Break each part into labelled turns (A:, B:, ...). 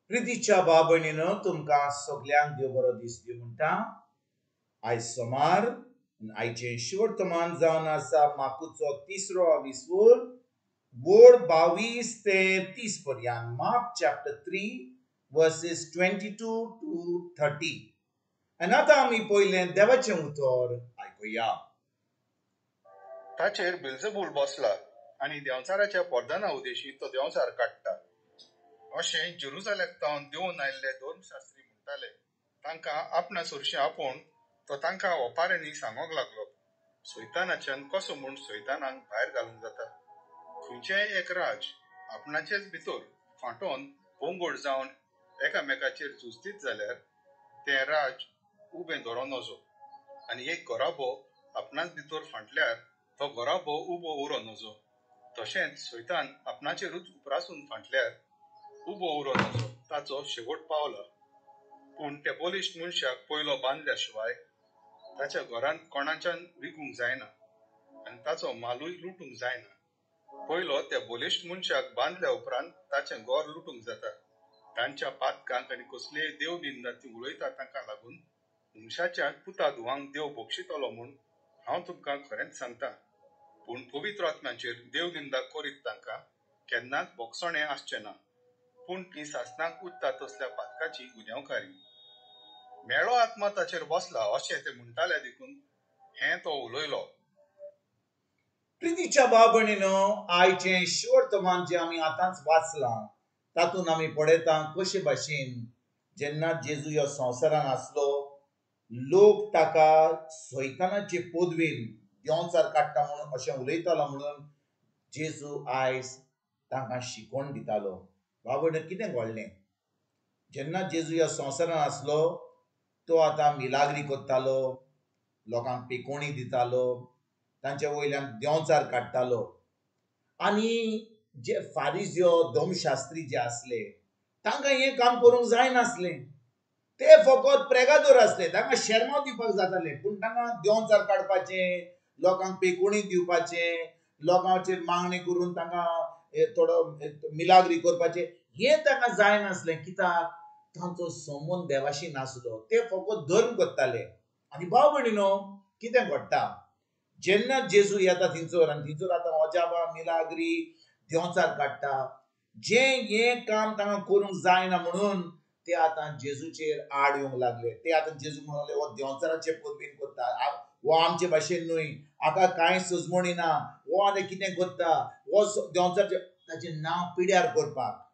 A: प्रितीच्या भाव भयणीनो, तुमकां सगल्यांक देव बरो दीस दिवं म्हणटा. आयज सोमार, आयचें शिवर्तमान जावन आसा माकुचो तिसरो विसवूर वोड 22 ते 30 पर्यंत. Mark chapter 3 verses 22 to 30. आनी आतां आमी पयलें देवाचें उतर आयकुया.
B: ताचेर बेल्जबूल बसला आनी देंवचाराच्या परदाना उदेशी तो देंवचार काडटा अशें जेरुजालेक तावन देंवून आयिल्ले धर्मशास्त्री म्हणटाले. तांकां आपणा सरशीं आपोवन तो तांकां ओपाऱ्यांनी सांगूंक लागलो, सैतानाच्यान कसो म्हूण सैतानाक भायर घालूंक जाता? खंयचेंय एक राज आपणाचेच भितर फांटोवन पोंगोड जावन एकामेकाचेर झुजतीत जाल्यार तें राज उबें धरों नजो, आनी एक घराबो आपणाच भितर फांटल्यार तो घराबो उबो उरो नजो. तशेंच सैतान आपणाचेरूच उपरासून फांटल्यार उबो उरो नजो, ताचो शेवट पावला. पूण त्या बलिश्ट मनशाक पयलो बांदल्या शिवाय ताच्या घरांत कोणाच्यान रिगूंक जायना आनी ताचो मालूय लुटूंक जायना. पयलो त्या बलिश्ट मनशाक बांदल्या उपरांत ताचें घर लुटूंक जाता. तांच्या पातकांक आनी कसलेय देवनिंदा ती उलयता तांकां लागून मनशाच्या पुता धुवांक देव बक्षितलो म्हूण हांव तुमकां खरेंच सांगता. पूण पवित्र आत्म्याचेर देवनिंदा करीत तांकां केन्नाच भोगसणें आसचें ना, पूण ती सासणाक उरता तसल्या पातकाची गुन्यांवकारी. मेळो आत्मा ताचेर बसला अशें ते म्हणटाले देखून हें तो उलयलो.
A: प्रितीच्या भाव भयणीनो, आयचें शिवर्तमान जें आमी आतांच वाचलां तातूंत आमी पळयता कशे भाशेन जेन्ना जेजू ह्या संवसारान आसलो, लोक ताका सैतानाचे पदवेन देंवचार काडटा म्हणून अशें उलयतालो म्हणून जेजू आयज तांकां शिकवण दितालो. भाव भयणीनो, कितें घडलें? जेन्ना जेजू ह्या संवसारान आसलो तो आतां मिलाग्री करतालो, लोकांक पेकोणी दितालो, तांच्या वयल्यान देंवचार काडटालो. आनी जे फारिज्यो धर्मशास्त्री जे आसले तांकां हें काम करूंक जायनासलें. ते फकत प्रेगादोर आसले, तांकां शेरमांव दिवपाक जातालें, पूण तांकां देंवचार काडपाचें, लोकांक पेकोणी दिवपाचें, लोकांचेर मागणी करून तांकां थोडो मिलाग्री करपाचें हें तांकां जायनासलें. कित्याक? तांचो संबंद देवाशी नासलो, ते फकत धर्म करताले. आनी भाव भयणीनो, कितें घडटा जेन्ना जेजू येता थिंचर आनी थिंचर आतां अजाबा मिलाग्री देंवचार काडटा, जें हें काम तांकां करूंक जायना म्हणून ते आतां जेजूचेर आड येवंक लागले. ते आतां जेजू म्हणले, हो देंवचाराचे पदवीन करता, हो आमचे भाशेन न्हय, हाका कांय सजमणी ना, हो आतां कितें करता, हो देंवचाराचे, ताचें नांव पिड्यार करपाक,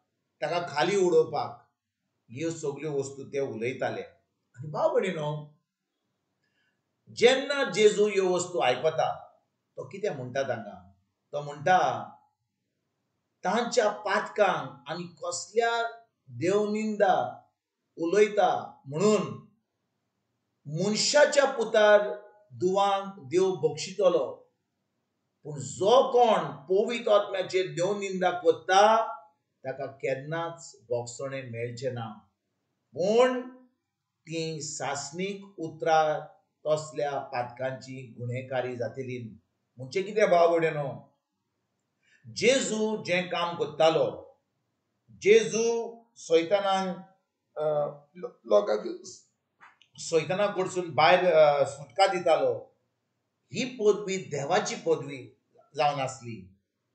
A: ताका खाली उडोवपाक ह्यो सगल्यो वस्तू ते उलयताले. आनी भाव भयणीनो, जेन्ना जेजू ह्यो वस्तू आयकता तो कितें म्हणटा तांकां? तो म्हणटा तांच्या पातकांक आनी कसल्या देवनिंदा उलयता म्हणून मनशाच्या पुतार दुवांक देव बक्षितलो, पूण जो कोण पवित्र आत्म्याचेर देवनिंदा करता ताका केन्नाच भोगसणें मेळचें ना, पूण ती सासणीक उतरां तसल्या पातकांची गुन्हेकारी जातली. म्हणजे कितें भाव भयणीनो, जेजू जें काम करतालो, जेजू सैतानाक लोकांक सैताना कडसून भायर सुटका दितालो, ही पदवी देवाची पदवी जावन आसली.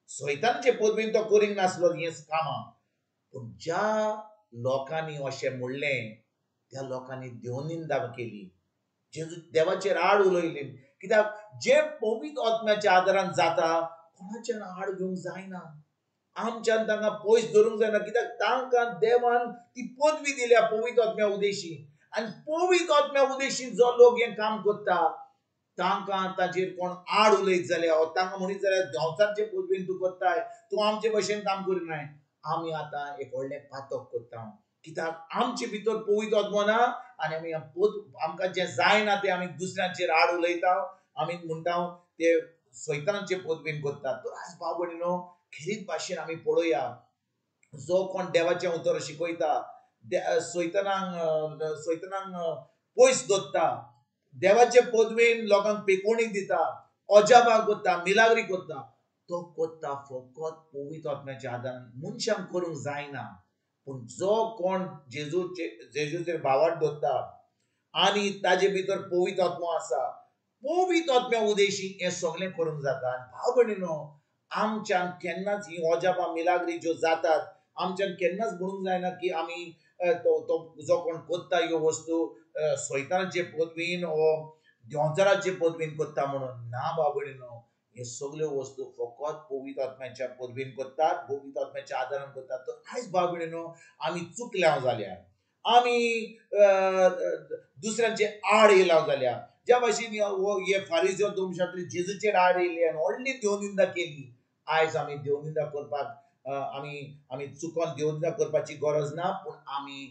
A: सैतानाचे पदवीन तो करींक नासलो हें कामां, पूण ज्या लोकांनी अशें म्हणलें त्या लोकांनी देवनिंदा केली, जेजू देवाचेर आड उलयली. कित्याक? जें पवित्र आत्म्याच्या आदारान जाता कोणाच्यान आड घेवंक जायना, आमच्यान तांकां पयस धरूंक जायना. कित्याक? तांकां देवान ती पदवी दिल्या पवित्र आत्म्या उदेशी, आनी पवित्र आत्म्या उदेशी जो लोक हें काम करता तांकां ताचेर कोण आड उलयत जाल्यार, तांकां म्हणीत जाल्यार देंवचारचे पदवीन तूं करताय, तूं आमचे भशेन काम करिनाय, आमी आतां एक व्हडलें पातक करता. कित्याक? आमचे भितर पवित्र आत्मो ना आनी आमी आमकां जें जायना तें आमी दुसऱ्यांचेर आड उलयता, आमी म्हणटा ते सैतानाचे पदवीन करतात. तर आज भाव भयणीनो, खेरीत भाशेन आमी पळोवया, जो कोण देवाचें उतर शिकयता, सैतानाक पयस दवरता, देवाचे पदवेन लोकांक पेकोणी दिता, अजाबां करता, मिलाग्री करता, तो करता फकत पवित्र आत्म्याच्या आदारान. मनशांक करूंक जायना. पूण जो कोण जेजूचेर भावार्थ दवरता आनी ताजे भितर पवित्र आत्मो आसा, पवित्र आत्म्या उदेशी हें सगळें करूंक जाता. आनी भाव भयणीनो, आमच्यान केन्नाच ही अजापां मिलाग्री ज्यो जातात आमच्यान केन्नाच म्हणूंक जायना की आमी तो जो कोण करता ह्यो वस्तू सैतानाचे पदवीन वो देंवचाराचे पदवीन करता म्हणून. ना भाव भयणीनो, हे सगल्यो वस्तू फकत पवित्र आत्म्याच्या पदवीन करतात, पवित्र आत्म्याच्या आदारान करतात. तर आयज भाव भयणीनो, आमी चुकल्या जाल्यार, आमी दुसऱ्यांचे आड येयला जाल्यार, ज्या भाशेन हे फारिज्यो धर्मशास्त्री जेजूचेर आड येयले आनी व्हडली देवनिंदा केली, आयज आमी देवनिंदा करपाक आमी चुकोन देवनिंदा करपाची गरज ना, पूण आमी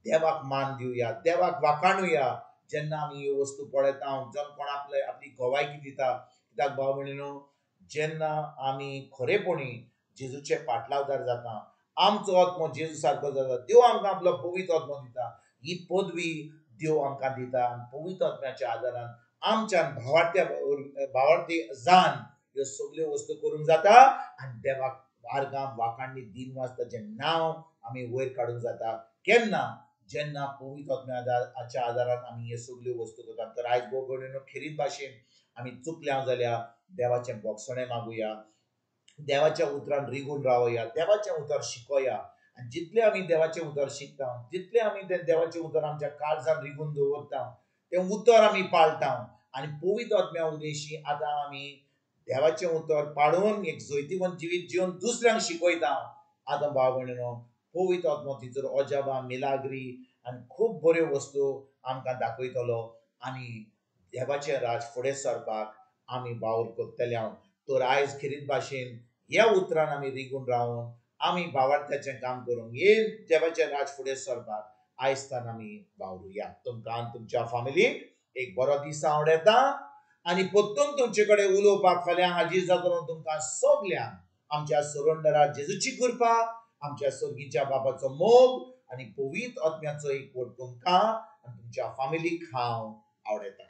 A: देवाक मान दिवया, देवाक वाखाणुया. जेन्ना आमी ह्यो वस्तू पळयता, जण कोण आपले आपली गवायकी दिता, कित्याक भाव भयणीनो, जेन्ना आमी खरेपणी जेजूचे पाटलावदार जाता, आमचो आत्मो जेजू सारको जाता, देव आमकां आपलो पवित्र आत्मो दिता. ही पदवी देव आमकां दिता आनी पवित्र आत्म्याच्या आदारान आमच्यान भावार्थी जान ह्यो सगल्यो वस्तू करूंक जाता आनी देवाक आर्गां वाखाणणी दिन वाजताचें नांव आमी वयर काडूंक जाता. केन्ना? जेन्ना पवित्र आत्म्याच्या आदारान आमी ह्यो सगल्यो वस्तू करता. तर आयज भाव भयणीनो, खेरीत भाशेन आमी चुकल्या जाल्यार देवाचें बोगसणें मागुया, देवाच्या उतरान रिगून रावया, देवाचें उतर शिकोया. आनी जितलें आमी देवाचें उतर शिकता, जितलें आमी तें देवाचें उतर आमच्या काळजान रिगून दवरता, तें उतर आमी पाळटा आनी पवित्र आत्म्या उदेशी आतां आमी देवाचें उतर पाळून एक जैतिवंत जिवीत जिवन दुसऱ्यांक शिकयता. आतां भाव भयणीनो, पवित्र आत्मो तिचो अजाबां मिलाग्री आनी खूब बऱ्यो वस्तू आमकां दाखयतलो आनी देवाचें राज फुडें सरपाक आमी वावर करतले. हांव तर आयज खेरीत भाशेन ह्या उतरान आमी रिगून रावन आमी भावार्थ्याचें काम करूंक, हे देवाचें राज फुडें सरपाक आयज तान आमी वावरुया. तुमकां आनी तुमच्या फामिलीक एक बरो दीस आवडटा आनी परतून तुमचे कडेन उलोवपाक फाल्यां हाजीर जातलो. तुमकां सगल्यांक आमच्या सुरंदरा जेजूची कृपा, आमच्या सर्गीच्या बाबाचो मोग आनी पवित्र आत्म्याचो एकवट तुमकां आनी तुमच्या फामिलीक हांव आवडटा.